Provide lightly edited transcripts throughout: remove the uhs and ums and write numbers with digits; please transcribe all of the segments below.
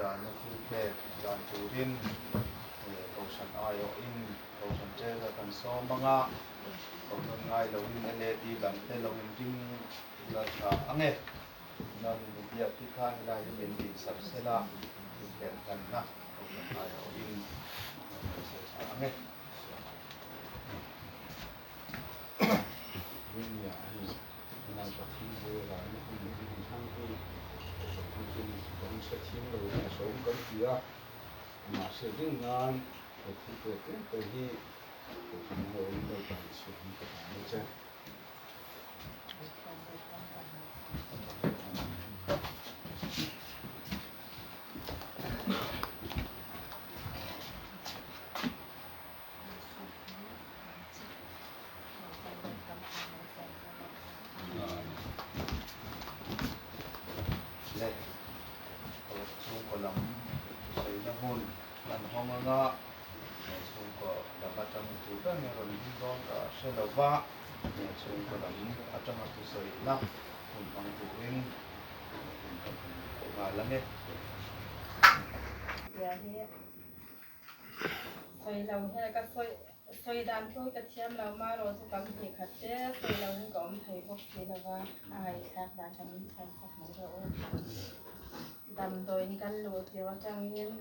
Rana thilpek dan turin Kohhran aiawhin Kohhran Treasurer kan sawm ang a, Kohhran ngai loin LAD lam te lo inring la tha ang e. Chuan media te khan helai hi min din sak sela thilpek hlanna Kohhran aiawhin kan sawi tha ang e. Rinnia hi Nai Pathian bul ralna hun leh hun hmang hi Kohhran ho chuan kan hrethiam lo hi a sawm kan ti a, mahse ring nan he thil pek tlem te hi Kohhran ho in Lalpa Isua hming ka hlan a che. Le chhungkaw lam sawina hmun an hawng anga chhungkaw lam atang tur ber nge rawn ding dawn ka hre lo va, chhungkaw lam atanga thusawina hmun hmang turin hun ka hmu nghal ang e. Sawi lo hian ka sawi sawi dan pawh hi ka thiam lo ma erawh chu kam hnih khat te sawi lo in ka awm thei bawk si lo va, a ngaihthlak dan kan inthiam chak mai rawh u. Damdawiin kan luh tirh atangin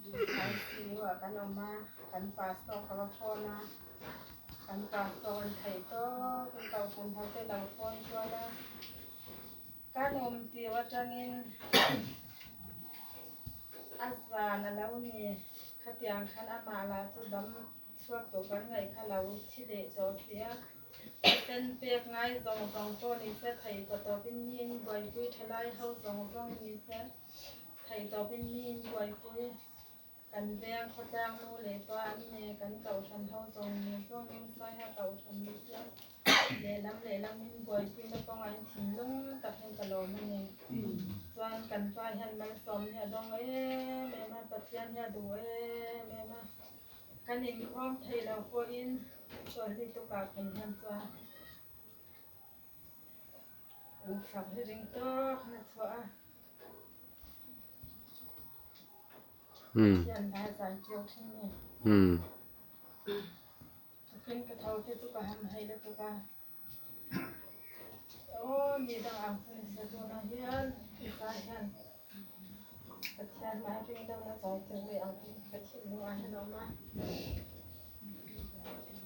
ICU ah kan awm a, kan pastor ka va phone a, kan pastor an theih tawk in kohhran ho te lo phone kual a, Kan awm tir atangin a zan a lo ni. Khatiang khan amah lah chu dam chhuak tawh kan ngaih kha lo thi leh tawh si a. Sen pek ngai zawng zawng pawh ni se, theih kaw tawpin mi in buaipui thalai ho zawng zawng ni se, theih tawpin mi in buaipui. Kan veng khawtlang nu leh pa an ne, kan kohhran ho zawng zawngin Saiha kohhran ni se lehlam lehlamin buaipuina kawngah in thinlung tak hian ka lawm a ni. Chuan kan pa hian malsawm hi a dawng em em a, Pathian hi a duh em em a, kan inkhawm theih loh pawhin chawlhni tukah phei hian chuan ufak hi ring tawk na chhuah a.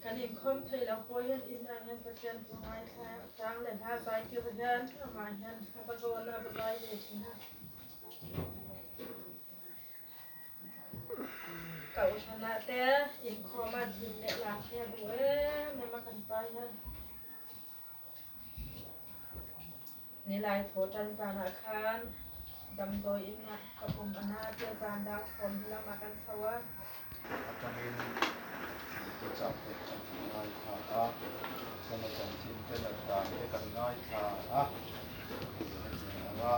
Kan inkhawm thei lo pawh hian inah hian Pathian thu ngaithla chang leh hla zai tir hian amah hian a va zawn a, a va zai ve thin a. Kohhranah te inkhawma zin leh lak hi a duh em em a kan pa hian. Nilai thaw tan zanah khan damdawi inah ka pum a na tia zan dak sawm hi lamah kan chho a. Atangin thuchah te kan ngaithla a, chana chanchin te nat dan te kan ngaithla a, hetiang anga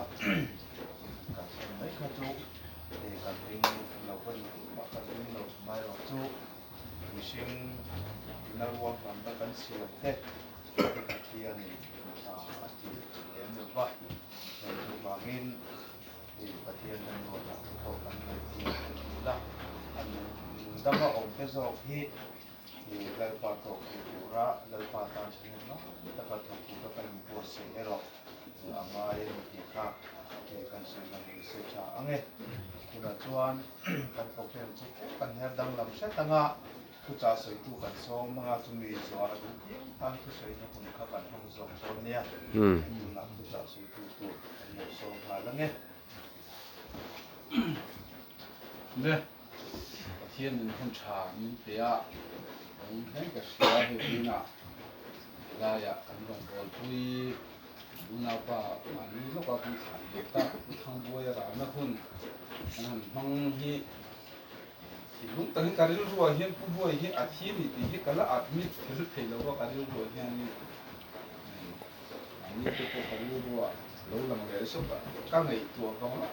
kan thlen mai kha chu kan ring lo ka ni tih mah kan ring lo amaherawh chu mihring ina ruahmanna kan siam te Pathianin a ti lem lo va, heng chuvangin Hei Pathian kan ruatah te pawh kan ngaihtuah a tul a, a nungdama awm te zawk hi Lalpa tawk thei tura Lalpa tan thahnem ngai taka thawk tura kan inbuatsaih erawh a ngai a ni tih kha kan sawi lang ni se tha ang e. Tunah chuan kan program chu tlem kan her danglam hret ang a, Thuchah sawitu kan sawm anga chumi zuar a duh piang tan thusawina hun kha kan hmang zawk dawn nia. Tunah thuchah sawitu tur kan lo sawm nghal ange. Le, Pathian in hun tha min pe a, awm hleng ka hria hei vawiinah helaiah kan rawngbawlpui unaupa mahni lawka kan thlan leh tak Pu Thangbuaia ralna hun kan han hmang hi Thinlung takin ka rilruah hian Pu Buai hi a thi ni tih hi ka la admit kher thei lo a, ka rilruah hianin mahni te pawh ka rilruah lo lang leh zawk a, ka ngaihtuah vang a,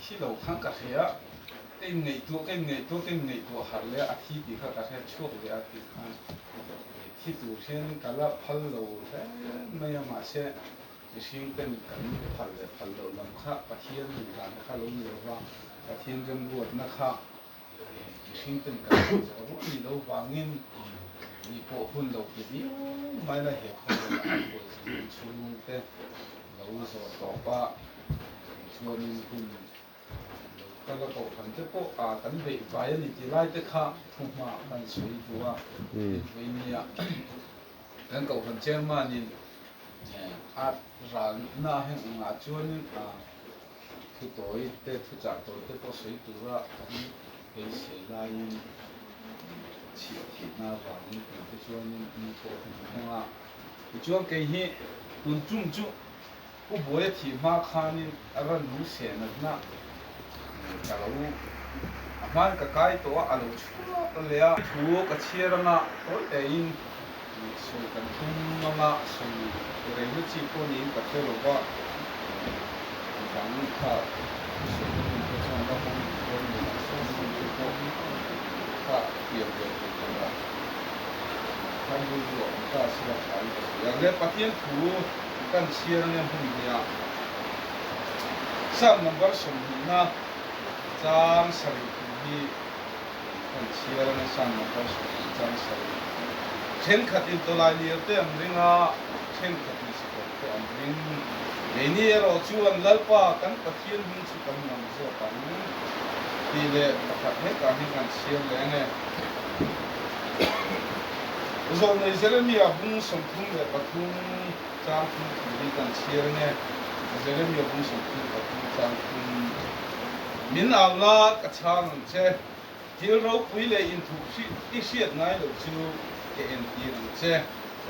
thi lo khan ka hria, ka inngaihtuah ka inngaihtuah ka inngaihtuah harh leh a, a thi tih kha ka hria chhuak leh a tih khan thi tur hian ka la phal lo hle mai a, mahse. Mihring ten kan phal leh phal loh lam kha Pathian duhdanna kha lo ni lo va, Pathian remruatna kha mihring ten kan phal zawh ruah ni lo vangin mi pawh hun lo ti viau mai la he khawvelah an buaizui chhungte lo zawh tawp a, chuanin hun Lo kal a kohhran te pawh a kan beih vai a ni tih lai te kha thu hma kan sawi duh a, vawi nia kan kohhran chairman in a ralna heng engah chuanin a thu tawi te thu chah tawi te pawh sawi tura kan beisei laiin chhiah thihna avangin tih te chuanin mi pawh hun hmang a, tichuan kei hi tun tum chu Pu Buaia thih hma khanin a rannu senatna ka lo a hmain ka kai tawh a, a lo chhuak leh a. Thu ka chhiar anga tawi tein sawi kan thum anga sawi reina chi pawh niin ka hre lo va, midang kha sawina hun te chuan la hawng duh dawn ni mahse hun chu pawh kha thiam ve thei tura khan rilru a awm ta sila thain ka hria. Le Pathian thu Kan chhiar anga hmun hniah Psalm number 20 na chang sarih thu hi kan chhiar anga Psalm number 20 chang sarih. Thenkhat in tawlai lir te an ring a, thenkhat in sakawr te an ring. Keini erawh chuan Lalpa kan Pathian hming chu kan lam zawk ang tih leh pakhat hetah hian kan chhiar leh ange. Zawlnei Jeremia bung 33 chang thum thu hi kan chhiar nge? Jeremia bung 33 chang thum. Min au la, ka chhang ang che. Thil ropui leh inthup i hriat ngai loh chu ka entir ang che.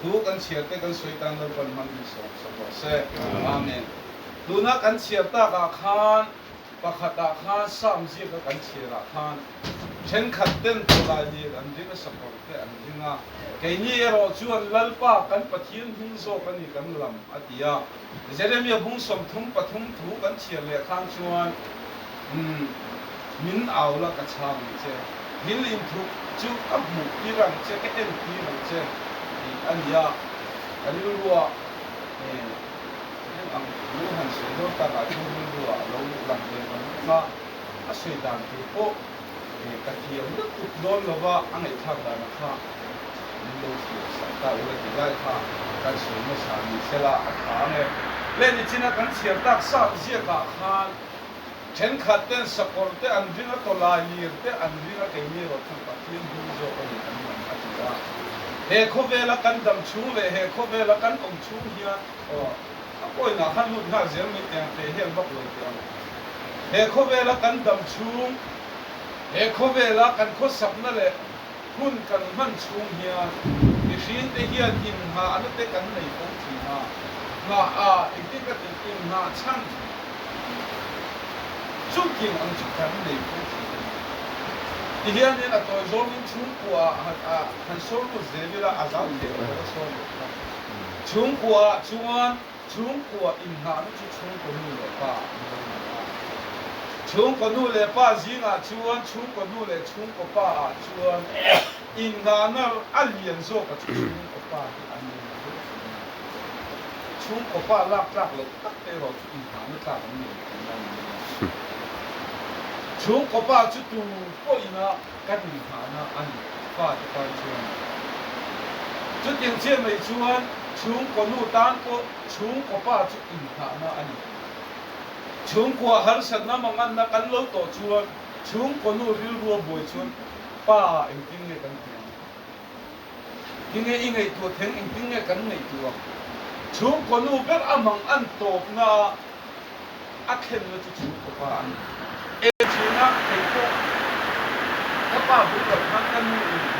Thu kan chhiar te kan sawi tan Lalpan hmang in sawm sak rawh se. Amen. Tuna kan chhiar takah khan Pakhatah khan Sam ziaka kan chhiarah khan thenkhat ten tawlai lir an ring a, sakawr te an ring a, keini erawh chuan Lalpa kan Pathian hming zawk a ni kan lam a ti a. Jeremia bung 33 thu kan chhiar leh khan chuan umm min au la ka chhang ang che, thil inthup chu ka hmuh tir ang che, ka en tir ang che tih a ni a, ka rilruah eh. Heng ang thu han sawi dawn takah chuan rilruah a lo lang ve vang vang a, a sawi dan tur pawh ka thiam lutuk dawn lo va, a ngaihthlak danah kha min lo thiam sak ta ula tih lai kha kan sawi hmasa ni sela a tha ang e. Leh nichina kan chhiar tak sap ziakah khan thenkhat ten sakawr te an ring a, tawlai lir te an ring a, keini erawh chuan Pathian hming zawk a ni kan lam a ti a. He khawvela kan dam chhung leh he khawvela kan awm chhung hian Aw, a pawinah khan lut nghal zel mai teh ang, teh hian vak lo teh ang. He khawvela kan dam chhung, he khawvela kan khawsakna leh hun kan hman chhung hian mihringte hian inngahna te kan nei fo thin a, nghah a, engtin ka tih, inngah chhan chutiang ang chu kan nei fo thin a ni. Tihianin a tawi zawngin chhungkua ah han sawr lut zel ila a zau thei lo a sawr lut kha. Chhungkua chuan chhungkua inhnahna chu chhungkaw nu leh pa an lo ni a. Chhungkaw nu leh pa zingah chuan chhungkaw nu leh chhungkaw pa ah chuan inhnahna a lian zawka chu chhungkaw pa hi an lo ni hle thin a ni. Chhungkaw pa lak tlak loh tak te erawh chu inhnahna tlak an ni lo tihna a ni mai a. Chhungkaw pa chu tu pawhina kan inhnahna a ni pa te tan chuan. Chutiang chiah mai chuan chhungkaw nu tan pawh chhungkaw pa chu inhnahna a ni. Chhungkua harsatna manganna kan lo tawh chuan chhungkaw nu rilrua buai chuan pa engtin nge kan tih ang? Tinge i ngaihtuah theng engtin nge kan ngaihtuah ang? Chhungkaw nu ber a mang an tawpna a thlenna chu chhungkaw pa a ni. Enchhina thei pawh ka pa bul lo khan ka nu in.